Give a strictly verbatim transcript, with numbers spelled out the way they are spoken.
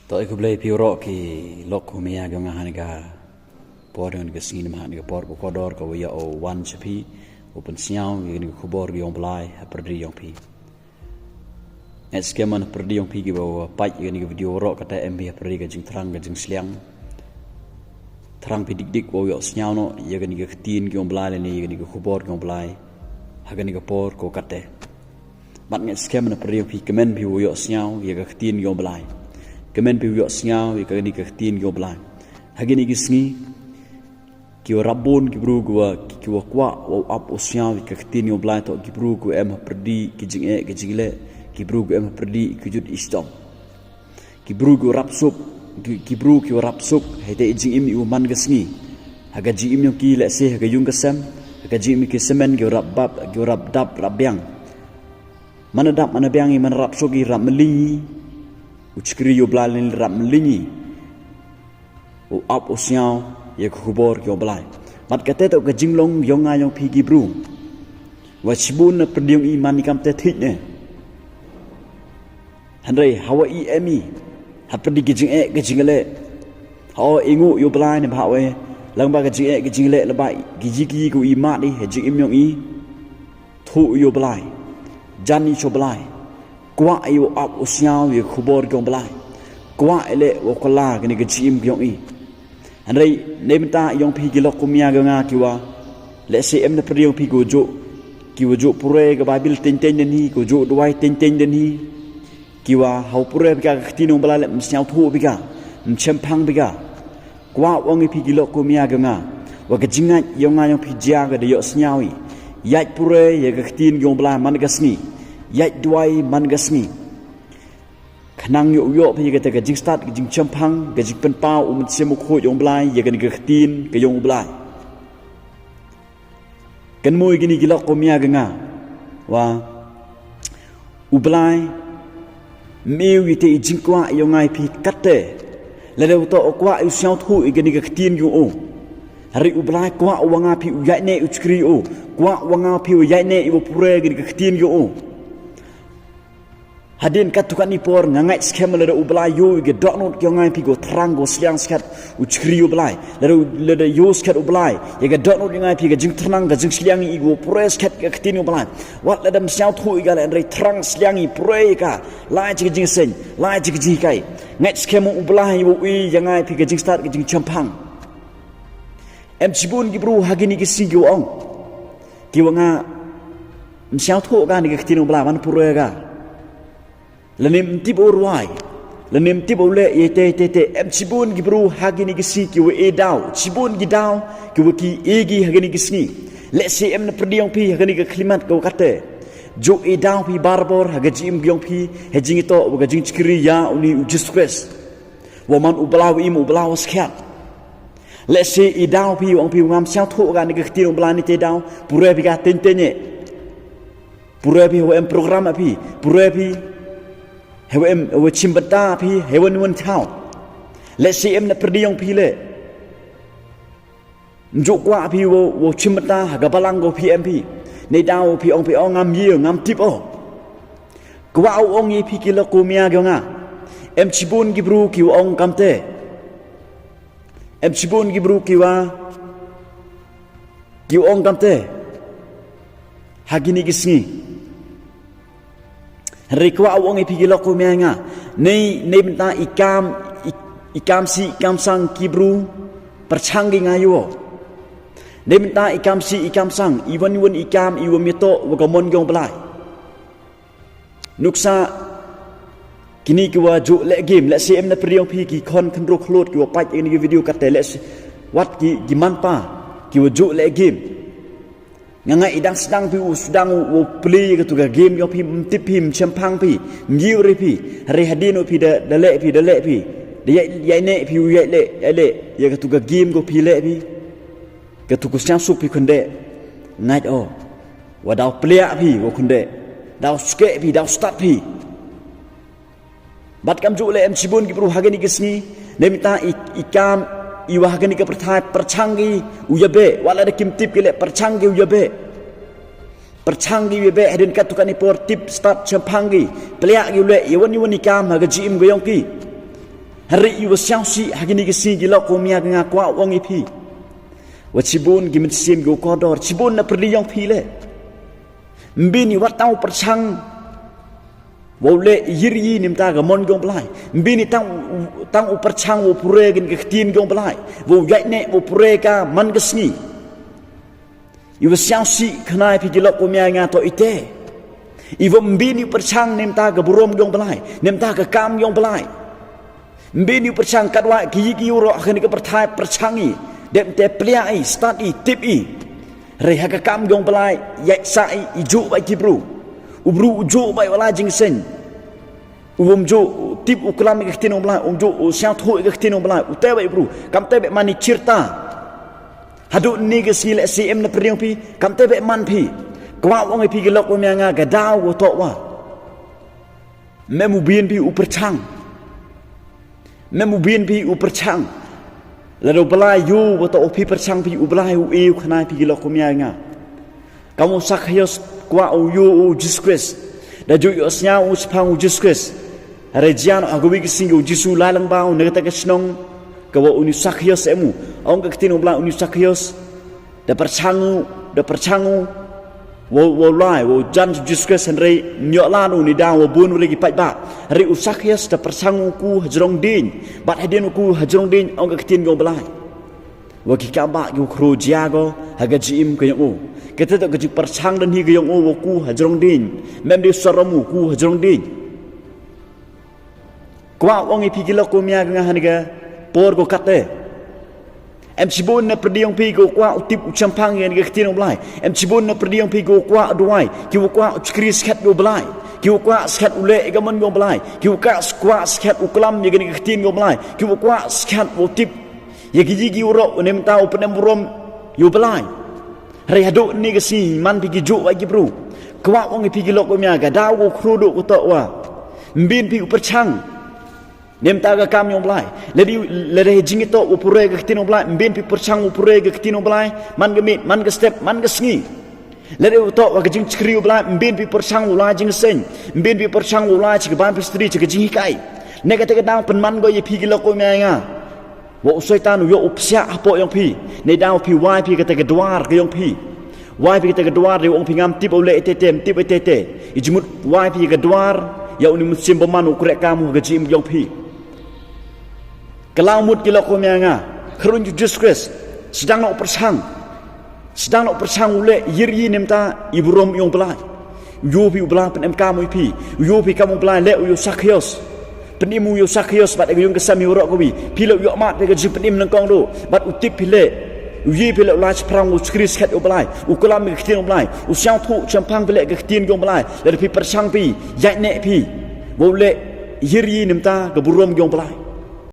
To, ai khublei phi waroh ki lok kumia ki nga ha kane ka por, ha kane ka sngi, ha kane ka por kaba kordor kaba ïa u wan sha phi, u pynsngew ïa kane ka khubor ka jong u Blai ha pyrdi jong phi. Ngeit skhem ha pyrdi jong phi kiba peit ïa kane ka video waroh, kata em phi ha pyrdi ka jingthrang ka jingsliang. Thrang phi dik dik ba u ïohsngew noh ïa kane ka ktien ka jong u Blai lane ïa kane ka khubor ka jong u Blai ha kane ka por kaba kata. Bad ngeit skhem ha pyrdi jong phi kmen phi u ïohsngew ïa ka ktien ka jong u Blai, kmen phi u ïohsngew ïa kane ka ktien ka jong u Blai ha kine ki sngi. Ki wa rap bun ki bru ki wa, ki wa kwah wa u ap u sngew ïa ka ktien ka jong u Blai, to ki bru ki wa em ha pyrdi ki jingeh ki jingleh, ki bru ki wa em ha pyrdi ki jut i stom. Ki bru ki wa rap suk, ki, ki bru ki wa rap suk ha ite i jingim i wa man ka sngi, ha ka jingim jong ki lehse ha ka ïung ka sem, ha ka jingim ki semen ki wa rap bap, ki wa rap dap rap biang. Mana dap mana biang i, mana rap suk i, rap mling i, u chikri u Blai lane rap mling i u ap u sngew ïa ka khubor ka jong u Blai. Bad kata to ka jinglong jong nga jong phi ki bru. Wa shibun na pyrdi jong i man i kam te thik ne. Hynrei hawa i em i ha pyrdi ki jingeh ki jingleh, ha o i nguh ïa u Blai ne ba hawa lang ba ka jingeh ki jingleh, la ba ki jiki ku i mad i ha jingim jong i. Thuh ïa u Blai, jan i sha u Blai, kwah ïa u ap u sngew ïa ka khubor ka jong u Blai, kwah ïa leh wa u kylla kane ka jingim ka jong i. Hynrei na bynta jong phi ki lok kumia ka jong nga ki wa lehse em na pyrdi jong phi ki wa ju, ki wa ju pure ka Baibl teng teng dien hi, ki wa ju duwai teng teng dien hi. Ki wa hawa pure bika ka ktien jong u Blai leh ym sngewthuh bika, ym shemphang bika. Kwah u ong ïa phi ki lok kumia ka jong nga wa ka jingngeit jong nga jong phi jia ka da ïohsngew i. Ïaid pure ïa ka ktien ka jong u Blai man ka sngi. Ïaid duwai man ka sngi. Khnang ïoh ïoh phi ïa kata ka jingstad ka jingshemphang, ka jingpynpaw u Mynsiem Bakhuid jong u Blai ïa kane ka ktien ka jong u Blai. Kynmaw ïa kine ki lok kumia ka jong nga wa u Blai ym ïoh ïa ite i jingkwah jong nga ïa phi kata. Lada u to u kwah ïa u sngewthuh ïa kane ka ktien ka jong u, hynrei u Blai kwah u wa nga phi u ïaid ne u chikri u, kwah u wa nga phi u ïaid ne i wa pure ïa kane ka ktien ka jong u. Hadien katto katne por nga ngeit skhem lada u Blai ïoh ïa ka dohnud ka jong nga ïa phi ka thrang ka sliang skhet u chikri u Blai. Lada, lada ïoh skhet u Blai ïa ka dohnud jong nga ïa phi ka jingthrang ka jingsliang i ka pure skhet ka ktien u Blai. Wat lada ym sngewthuh ïa ka leh, hynrei thrang sliang i pure ïa ka. Lai jong ka jingseng, lai jong ka jinghikai. Ngeit skhem u Blai ïoh ïa nga ïa phi ka jingstad ka jingshemphang. Em shibun ki bru ha kine ki sngi ki wa ong, ki wa nga ym sngewthuh ka ne ka ktien u Blai ban pure ka. Lane ym tip u rwai, lane ym tip u leh ïa te te te. Em shibun ki bru ha kine ki sngi ki wa e daw, shibun ki daw ki wa ki e ki ha kine ki sngi. Lehse em na pyrdi jong phi ha kane ka khlimat ka wa kata. Ju e daw phi barabor ha ka jingim ka jong phi ha jingitoh wa ka jingchikri ïa uni u Jisu Khrist. Wa man u Blai wa im, u Blai wa skhem. Lehse i daw phi, ong phi ngam sngewthuh ka ne ka ktien u Blai, ni te daw pure phi ka teng teng eh. Pure phi hawa em program phi, pure phi hawa em, hawa chim bynta phi hawa ni wan thaw. Lehse em na pyrdi jong phi leh. Ym ju kwah phi wa, wa chim bynta ha ka balang ka phi em phi. Ni daw phi ong phi ong ngam ïoh, ngam tip o. Kwah u ong ïa phi ki lok kumia ka jong nga. Em shibun ki bru ki wa ong kamte. Em shibun ki bru ki wa, ki wa ong kamte ha kine ki sngi. Hynrei kwah u ong ïa phi ki lok kumia nga. Nei, nei bynta i kam, i, i kam sih i kam sang ki bru pyrshang ki nga ïoh. Nei bynta i kam sih i kam sang, i wan i wan i kam i wa ym ïatoh wa ka mon ka jong u Blai. Nuksa kine ki wa ju leh game, lehse em na pyrdi jong phi ki khon khynroo khyllood ki wa peit ïa kine ki video kata, lehse wat ki, ki man pa ki wa ju leh game. Nga nga i dang sdang phi u sdang u, u play ïa katu ka game jong phi, ym tip phi, ym shemphang phi, ym ïoh re phi. Hynrei hadien u phi da, da leh phi, da leh phi, da ïai, ïai ne phi u ïai leh, ïai leh ïa katu ka game ko phi leh phi. Katu ka sngewsuk phi khyndiat. Ngeit o, wa daw pliah phi wa khyndiat, daw skeh phi, daw stad phi. Bad kam ju leh, em shibun ki bru ha kine ki sngi, ne mynta i, i kam i wa ha kine ki pyrthai pyrshang ki u ïa beh, wat la da kim tip ki leh pyrshang ki u ïa beh. Pyrshang ki u ïa beh, hadien katto katne por tip stad shemphang ki, pliah ki u leh ïa wan ïa wan i kam ha ka jingim ka jong ki. Hynrei i wa siaw sih ha kini ki sngi ki lok ko mia ka nga kwah u ong i phi. Wa chibun ki mynsiem ki u kordor, chibun na pyrdi yong phi le. Mbin i wat tang u pyrchang wa u le yir yi nimta ka mon yong Blai. Mbin i tang u, tang u pyrchang wa u pure kin ka ktien yong Blai. Wa u yai ne wa u pure ka man ka sngi. I wa siaw sih khana i phi ki lok ko mia nga to ite. I wa mbin i pyrchang nimta ka burom yong Blai, nimta ka kam yong Blai. Mbin i pyrchang katwa ki yi ki uro ha kani ka pyrthai pyrchang i. Dem te plia i, stad i, tip i. Hynrei ha ka kam yong Blai, yai sa i, i ju wa ki bru. U bru u ju wa wala jingseng. U um ju, u tip u klam i ka ktien yong Blai, um ju, u siaw thu i ka ktien yong Blai, u te wa i bru. Kam te wa man i chirta. Haduh ni ka sngi le si em na pyrdi yong phi, kam te wa man phi. Kwah u ong i phi ki lok ko mia nga ka daw ko to wa. Mem u bin phi u pyrchang. Mem u bin phi u pyrchang. Lada u Blai yu wa to u phi pyrchang phi u Blai u e u khana phi ki lok ko mia nga. Kam u Sakhaios kwah u yu u Jisu Khrist. Da ju yu sñiaw u shaphang u Jisu Khrist. Hynrei jian ha ka wi ka sngi u Jisu lai lang ba u na kata ka shnong. Ka wa u ni Sakhaios em u. Ong ka ktien u Blai u ni Sakhaios. Da pyrchang u, da pyrchang u. Wa, wa lai, wa jan Jisu Khrist hynrei ñiok lan u ni da wa bun u regi paid ba. Hynrei u Sakhaios da pyrchang u ku hajrong ding. Bat hadien u ku hajrong ding ong ka ktien yong Blai. Wa ki kaba ki u khro jia go ha ka jim ka yong u. Kata to ka ji pyrchang dan hi ka yong u wa ku hajrong ding. Mem di saram u ku hajrong ding. Kwah u ong i phi ki lok ko mia ka nga hani ka por ko kate. Em chibun na pyrdi yong phi ko kwah u tip u champang yani ka ktien u Blai. Em chibun na pyrdi yong phi ko kwah u duwai. Ki u kwah u chkri skhet u Blai. Ki u kwah skhet u le i ka mon yong Blai. Ki u kwah skhet u klam yani ka ktien yong Blai. Ki u kwah skhet u tip. Ya ki yi ki u ro u nem ta u penem burom yu Blai. Hynrei haduh ni ka sngi man phi ki ju wa ki bru. Kwah u ong i phi ki lok ko mia ka daw ko khro do ko to wa. Mbin phi u pyrchang. Nem ta ka kam yong Blai. Lada, lada jing i to u pure ka ktien u Blai. Mbin phi pyrchang u pure ka ktien u Blai. Man ka mit, man ka step, man ka sngi. Lada u to wa ka jing chkri u Blai. Mbin phi pyrchang u la jing seng. Mbin phi pyrchang u la chi ka ban phi stri chi ka jing hikai. Ne kata ka daw pynman go ya phi ki lok ko mia nga. Wa u Soitan u yoh u psiah hapoh yong phi. Ne daw phi wai phi kata ka dwar ka yong phi. Wai phi kata ka dwar de u ong phi ngam tip u le itete, tip itete. I jimut wai phi ka dwar, ya u ni mut sim baman u krek kam u ka jim yong phi. Ka law mut ki lok ko mia nga. Khrun ju Jisu Khrist. Sdang na u pyrchang. Sdang na u pyrchang u le yir yi nem ta i burom yong Blai. U yu phi u Blai penem kam u i phi. U yu phi kam u Blai le u yu Sakhaios. Penem u yu Sakhaios bat e ka yung ka sam i u rok ka wi. Phi le u yoh mat phi ka jing penem nang kong do. Bat u tip phi le. U yi phi le u lai chi prang u chkri skhet u Blai. U klam ka ktien u Blai. U siaw thu champang phi le ka ktien yong Blai. Lada phi pyrchang phi. Yai ne phi. Wa u le yir yi nem ta ka burom yong Blai.